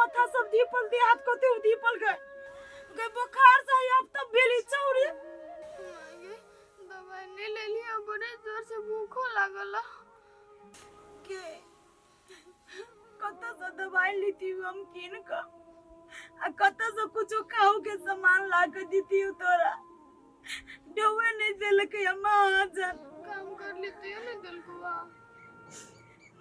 माथा सब धीपल दे हाथ कते धीपल गए गए बुखार से अब तब भेली चौरी। मागे दवाई नहीं लेली, अब बड़े जोर से भूखो लागल। के कतऽ से दवाई लेती हम कीन कऽ आ कतऽ से कुछो खाओ के सामान ला के देती तोरा? डोबे नहीं देलकै महाजन। काम कर लेती हो ना दिलकुआ।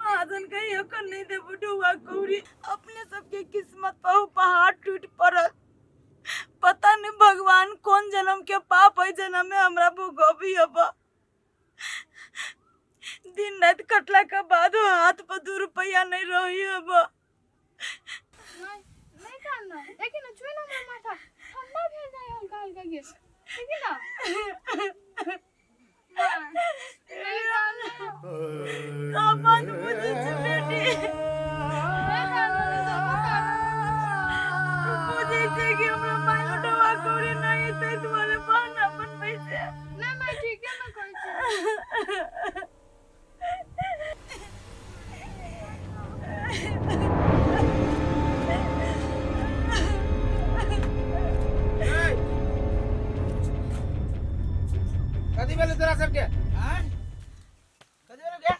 महाजन कहियो कर नहीं देबो डुबा कौड़ी। अपने सबके किस्मत पर पहाड़ टूट पड़ल, पता नहीं भगवान कौन जन्म के पाप है जन्म में हमरा भोगबी। अब दिन रात कटला के बाद हाथ पर 2 रुपया नहीं रही। अब नहीं नहीं कानना, देखी ना, छुए ना हमर माथा, ठंडा भेल जाए हल्का हल्का गे, देखी ना। नहीं कानना। का बात बुझै छी बेटी? नहीं कानना, सब कानना। बुझै छै कि हमरा माय डुबा कौड़ी नहीं, ताहि दुआरे बहाना बनबै छै। नहीं मैं ठीक है ना कहै छी। कथी भेलै तोरा सबके? आँय, कथी भेलै गे?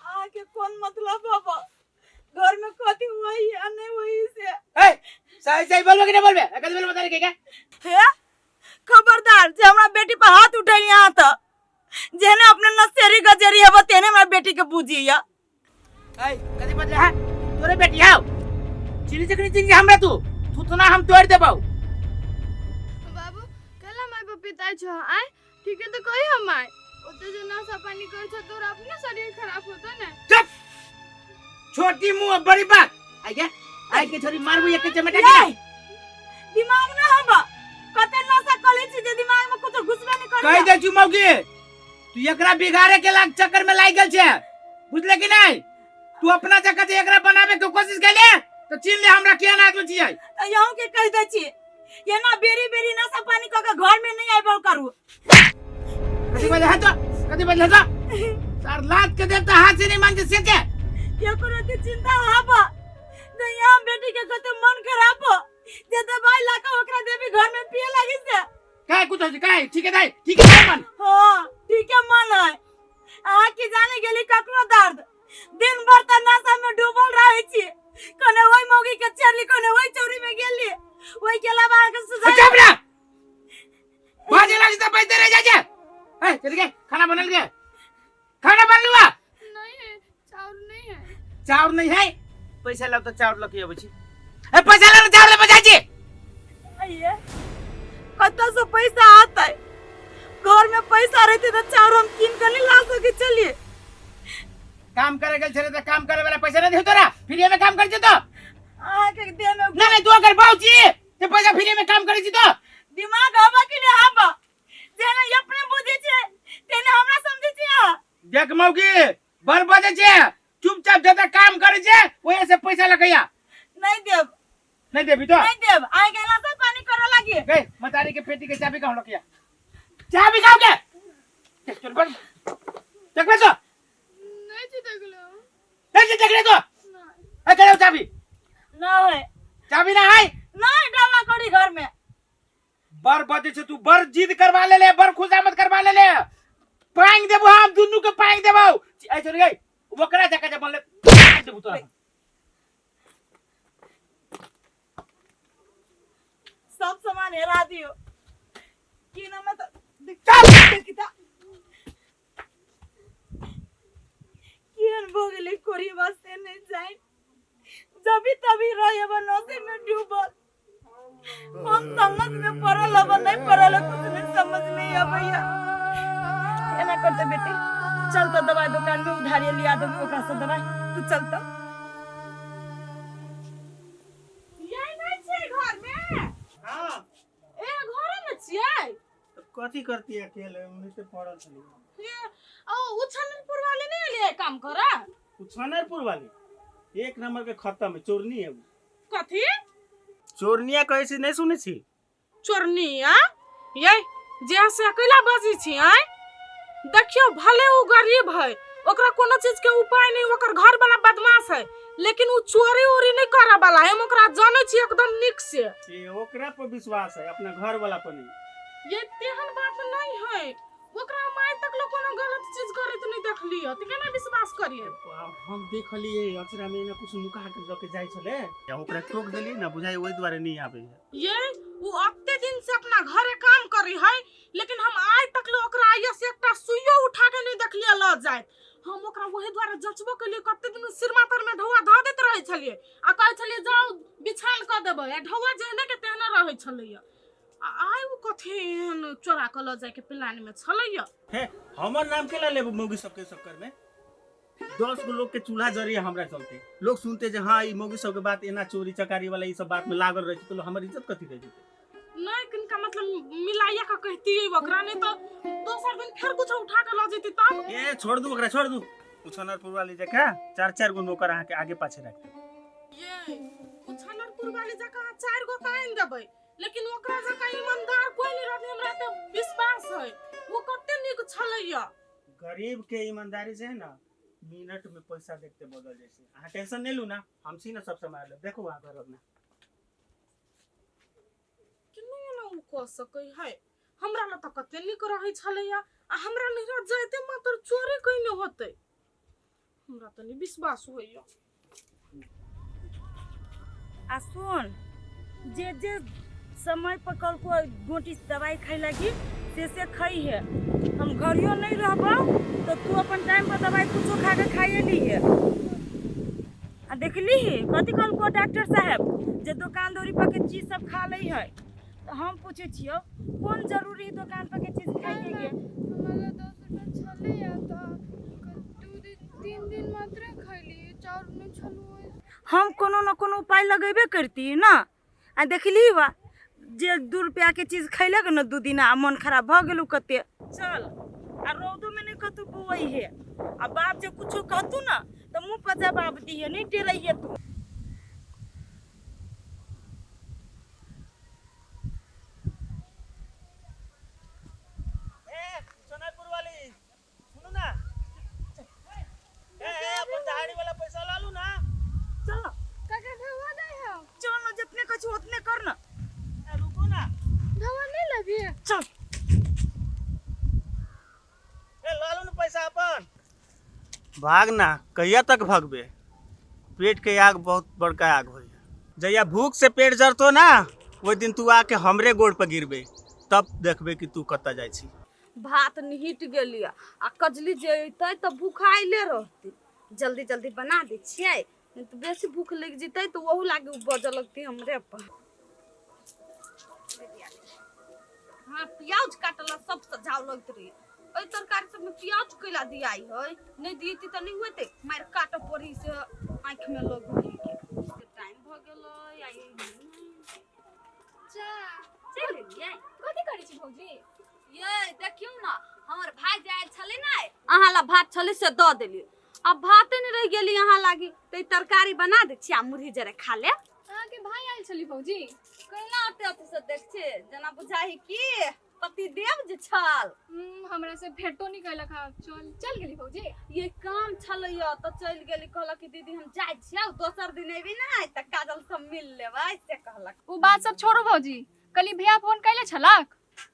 अहाँके कोन मतलब बाबा, घर में कथी होई या नहीं होई से? ए, सही सही बोलबे कि नहीं बोलबे? कथी भेलै बता रे के? हे खबरदार जे हमरा बेटी पर हाथ उठैली अहाँ, तऽ जेहने अपने नसेरी गजेरी हेबा तेहने हमरा बेटी के बुझिया। ए, कथी बदले है तोरे बेटी? हाउ चिनी चिकनी चिनी हमरा तू थुथना हम तोड़ देबौ। बाबू कहला माय पर पिताई छो? आय ठीक है तो कही हम माय ओते जे नशा पानी कर छो तोरा अपने शरीर खराब होतो ने। चुप, छोटी मुंह और बड़ी बात। आई के आई के छोरी मारबू एक चमेटा के। ये, दिमाग ना हबा, कते नशा कले छी जे दिमाग में कुछ घुसबे नहीं कहि करैया। दे छु मौगी, तू एकरा बिगाड़े के लाग चक्कर में लाग गेल छे, बुझले कि नहीं? तू अपना जगह से एकरा बनावे के कोशिश कैले तो चिन्ह ले हमरा किया ना आगलो छियै। तऽ यहूं के कहि दै छी, एना बेरी बेरी नशा पानी कऽ के घर में नहीं आबल करू। कथी बजे है तो? कथी बजे है तो? सर लात के देवता हाथ से नहीं मांगते से के एको रति चिंता हबा जे यहाँ बेटी के कते मन खराब हो जे दवाई ला के ओकरा देबी घर में पिए लागी से? काय कुछ हो काय? ठीक है दाई, ठीक है दाई मन। हाँ ठीक है मन है। अहाँ की जाने गेली ककरो दर्द? दिन भर त नशा में डूबल रहे छी, कने ओहि मौगी के चेरली, कने ओहि चौरी में गेली, ओहि के अलावा अहाँके सुझाव। चुप रह, बाजे लागी तो पैसे रह जाए। ए चल गए, खाना बनल गए? खाना बन लुआ? नहीं है, चाउर नहीं है। चाउर नहीं है? पैसा लाओ तो चाउर लके अबै छी। ए पैसा लाओ, चाउर ले जाइ छी। आइए कतऽ से पैसा आता है? घर में पैसा रहते तो चाउर हम कीन के नहीं ला सके चलिए। काम करे गेल छले त काम करे वाला पैसा नहीं दे तोरा? फ्री में काम कर छी तो? अहाँके देह में नहीं नहीं, तू अगर बाऊ छी ते पैसा फ्री में काम करे छी तो। दिमाग हवा कि नहीं हवा? जेना अपने बुझे छे तेने हमरा समझे छे अहाँ। देख मौगी, बर बजे छे, चुपचाप जता काम करे छे ओहे से पैसा लगैया। नहीं देब। नहीं देबी तो? नहीं देब। आइ गेला से पानी करे लागी। गई मतारी के पेटी के चाबी कहाँ लकिया? चाबी कहाँ के? देख चल बड़ देख बे तो। नहीं छी देखलो। नहीं छी देख ले तो। नहीं। ए करे चाबी। ना है। चाबी ना है? नहीं डाला करी घर में। बर बजे छे तू, बर जिद करवा ले ले, बर खुशामद करवा ले ले, पांग देबो हम दुनू के पांग देबो। ए चल गई ओकरा जका जे बनले पांग देबो तोरा। सब सामान हेरा दियो की नाम है तो चल। देखिता केहन भऽ गेलै कोरी वास्ते नहीं जाए, जबी तभी रहे नशे में डूबल। हम समझ में पड़ल अब नहीं पड़ल, कुछ नहीं समझ में अबैया। एना करते बेटी, चल तो दवाई दुकान में उधारी लिया देबू ओकरा से दवाई, तू चल तो। ये नहीं छै घर में? हाँ। ए घरे में छियै? तो कथी करती अकेले में से पड़ल छली। ये ओ उछलनपुर वाले नहीं एलियै काम करे? उछानरपुर वाली एक नंबर के खत्म है, चोरनी है वो। कथी? चोरनिया कहै छी, नहीं सुनै छी? चोरनिया? ये जे से अकेला बजै छी आय? देखियो भले उ गरीब है, ओकरा कोनो चीज के उपाय नहीं, ओकर घर वाला बदमाश है, लेकिन उ चोरी उरी नहीं करे वाला है, हम ओकरा जानै छी एकदम नीक से। ए ओकरा पर विश्वास है, अपना घर वाला पर नहीं। ये तेहन बात नहीं है, ओकरा हम आइ तक लोग कोनो गलत चीज करैत नहीं देखलियै, तऽ केना विश्वास करियै? हम देखलियै अचरा में ना कुछ नुका के लके जाय छले, या ओकरा टोक देली ना बुझाई, ओहि दुआरे नहीं आबै है। ये उ अते दिन से अपना घरे काम करी है, लेकिन हम आइ तक ले ओकरा आइया से एकटा सुइयो उठा के नहीं देखलियै ल जाइत। हम ओकरा वही दुआरे जँचबो केलियै, कते दिन सिरमा तर में ढौआ धऽ दैत रहै छलियै आ कहै छलियै जाउ बिछान कऽ देबै, आ ढौआ जेहने के तेहने रहै छलैया। आ आइ उ कथी एहन चोरा कऽ लऽ जायके प्लान में छलैया? हे हमर नाम के ला लेबो मौगी सबके चक्कर में? 10 गो लोग के चूल्हा जरिए हमरा चलते लोग सुनते जे हाँ ई मौगी सबके बात एना चोरी चकारी वाला ई सब बात में लागल रहे छै, तो हमर इज्जत कथी रह जेतै? नहीं किनका मतलब मिलाइया के कहती ओकरा, नहीं तो दोसर दिन फेर कुछ उठा के लऽ जेती तब। ए छोड़ दू ओकरा, छोड़ दू। उछनरपुर वाली जगह चार चार गो नौकर अहाँ के आगे पाछे रख दे। ये उछनरपुर वाली जगह 4 गो तऽ आनि देबै, लेकिन ओकरा जकाँ ईमानदार कोई नहीं रहतै, हमरा तऽ विश्वास है। वो कते नीक छलैया। गरीब के ईमानदारी से है ना मिनट में पैसा देखते बदल जाइ छै। अहाँ टेंशन नहीं लू ना, हम छी ना सब संभाल लेब। देखू अहाँ करब ना। केना एना उ कऽ सकै है? हमरा लग तऽ कते नीक रहै छलैया, आ हमरा नैहरा जाइते मात्र चोरे कयने होतै, हमरा तऽ नहि विश्वास होइया। आ सुन, जे जे समय पर कहलको गोटी दवाई खाइ लागी से खई है। हम घरियो नहीं रहबो तो तू अपन टाइम पर दवाई कुछो खा के खाइए ली है। आ देखली ही कथी कहलको डॉक्टर साहब जे दोकान दौरी पर के चीज सब खा लै है, तो हम पूछे छियो कोन जरूरी है दोकान पर के चीज खाइए के? हमरा 10 रुपया छलैया तऽ 2 दिन 3 दिन मात्रे खैली, चाउर नहि छलू। हम कोनो न कोनो उपाय लगेबे करती ना। आ देखली बा जे 2 रुपया के चीज खैलक न 2 दिन आ मन खराब भऽ गेलौ कते। चल आ रौदो में नहीं कतौ बुआई है, आ बाप जे कुछो कहतू ना तो मुँह पर जवाब दिहे, नहीं टेरैहे तू। ए सोनापुर वाली सुनू ना, ए ए अपन दहाड़ी वाला पैसा ला लू ना। चल काका ढौआ दै हौ। चल ना, जितने कछु उतने कर ना। ए, रुको ना, ढौआ नहीं लेबी? चल ए ला लू ना पैसा अपन। भाग ना, कहिया तक भगबे? पेट के आग बहुत बड़का आग होई। जहिया भूख से पेट जरतो ना, ओहि दिन तू आके हमरे गोड़ पर गिरबे, तब देखबे कि तू कतऽ जाइ छी। भात निहिट गेलियै आ कजली जे अयतै तऽ भूखाइले रहतै। जल्दी जल्दी बना दै छियै, नहीं तऽ बेसी भूख लागि जेतै तऽ ओहू लागी उ बजऽ लगतै हमरे पर। हाँ प्याज काटला सब सजाव लगत रही। एहि तरकारी सब में प्याज कैला दियाई है, नहीं दियती तऽ नहीं होतै, मारि काटऽ पड़ी से आँखि में लग के टाइम भऽ गेलै। आ चा चलि एलियै। कथी करै छी भौजी? ये देखियौ ना, हमर भाई जे आयल छलै ने, अहाँ ला भात छलै से दऽ देलियै, अब भाते नहि रहि गेली अहाँ लागी, तऽ ई तरकारी बना दै छी आ मुरही जरे खा लेब। अहाँके भाई आयल छली भौजी? केना अते अते से देख छी जेना बुझाइ कि पति देव जे छल। हमरा से भेटो नहीं कैलक। हाँ चल चल गेली भौजी। ये काम छलैया तऽ चलि गेली, कहलक कि दीदी हम जाइ छियौ, दोसर दिन एबी ने तऽ काजल सब मिल लेबै, से कहलक। ओ बात सब छोड़ू भौजी, कली भैया फोन कैले छलक?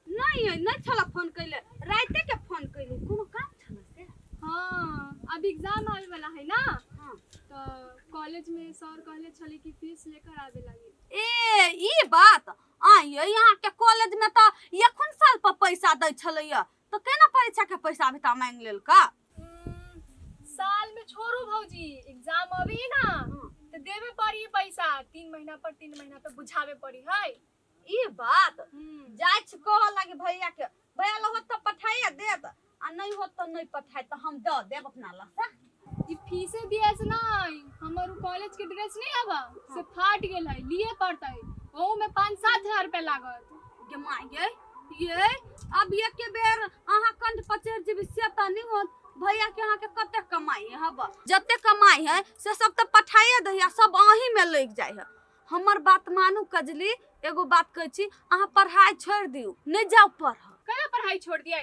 नहीं नहीं छल फोन कैले, राते के फोन कैले, कोनो काम छल से? हाँ अब एग्जाम आवे वाला है ना। हाँ। तो कॉलेज में सर कहले छले कि फीस लेकर आवे लागी। ए ई बात आ ये यहाँ के कॉलेज में तो एखन साल पर पैसा दै छलैया, तो केना परीक्षा के पैसा भी ता मांग लेलका? साल में छोड़ू भौजी, एग्जाम अभी ना तो देवे पड़ी पैसा, 3 महीना पर 3 महीना पे बुझावे पड़ी है। ई बात जाइ छी कहऽ लागी भैया के, भैया लग होत तऽ पठाइए देत, आ नहीं होत तऽ नहीं पठाय, तऽ हम दऽ देब अपना लग से। ई फीसे दिया से नहीं, हमर उ कॉलेज के ड्रेस नहीं आवा से फाट गेल है, लिए पड़तै, ओहू में 5-7 हजार रुपया लागत। गे माय गे, ये अब एक बेर अहाँ कंठ पर चढ़ि जेबी से तऽ नहीं होत। भैया के अहाँ के कते कमाई है हब, जते कमाई है से सब तऽ पठाइए दै आ सब अहीं में लगि जाइ है। हमर बात मानू कजली, एगो बात कहै छी, अहाँ पढ़ाई छोड़ि दियौ, नहीं जाउ पढ़। केना पढ़ाई छोड़ दियै?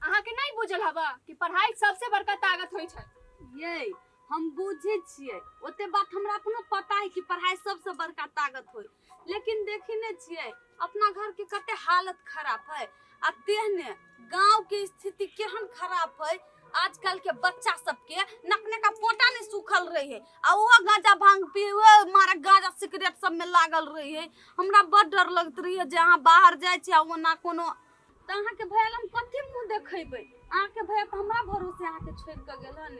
अहाँ के नहीं बुझल हवा कि पढ़ाई सबसे बड़का ताकत होइ छै। ये हम बुझै छियै, ओते बात हमरा अपनो पता है कि पढ़ाई सबसे बड़का ताकत होय, लेकिन देखी ने छियै अपना घर के कते हालत खराब है आ तेहने गांव के स्थिति केहन खराब है। आजकल के बच्चा सबके नकने का पोटा नहीं सूखल रही है आ वो गांजा भांग पी वो मारा गांजा सिगरेट सब में लागल रही है। हमरा बड़ डर लगत रही है जे अहाँ बाहर जाइ छी आ ओना कोनो तऽ अहाँके भैया हम कथी मुँह देखेबै? अहाँके भैया तऽ हमरा भरोसे अहाँके छोड़ि कऽ गेल हन,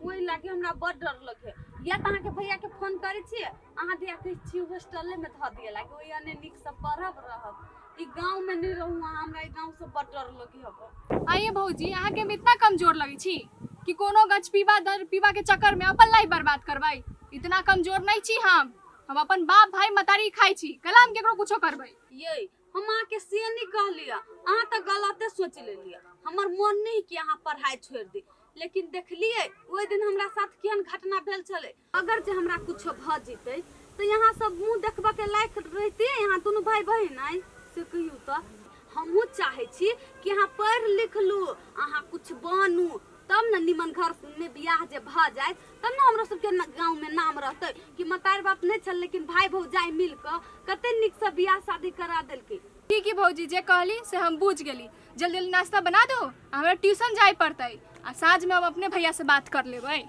ओहि लागी हमरा बड़ डर लगे। या तऽ अहाँके भैया के फोन करै छियै, अहाँ दिया कहै छी हॉस्टले में धऽ दिए लागी, ओहि अने नीकसँ पढ़ब रहब, ई गाँव में नहि रहू अहाँ, हमरा ई गाँव से बड़ डर लगे हब। आइए भौजी, अहाँके हम इतना कमजोर लगै छी कि कोनो गछ पीबा दर पीबा के चक्कर में अपन लाइफ बर्बाद करबै? इतना कमजोर नहीं छी हम। हम अपन बाप भाई मतारी खाइ छी, कला हम केकरो कुछो करबै? ये हम अहाँके से नहि कहलियै, अहाँ तऽ गलते सोचि लेलियै। हमर मन नहि कि अहाँ पढ़ाइ छोड़ि दी, लेकिन देखलियै ओहि दिन हमरा साथ केहन घटना भेल छलै। अगर जे हमरा कुछो भऽ जेतै तऽ यहाँ सब मुँह देखबऽ के लायक रहितियै यहाँ दुनू भाई बहिन? आइ से कहियौ तऽ हमहूँ चाहै छी कि अहाँ पढ़ि लिख लू, अहाँ कुछ बनू, तब ने निमन घर में बियाह जे भऽ जाय तब ने हमरो सबके गाँव में नाम रहतै कि मतार बाप नहि छल लेकिन भाई भौजाई मिल कऽ कते नीकसँ बियाह शादी करा देलकै। ठीक है भौजी, जे कहली से हम बुझ गेली। जल्दी जल्दी नाश्ता बना दो, हमरा ट्यूशन जाय पड़तै आ साँझ में हम अपने भैया से बात कर लेबै।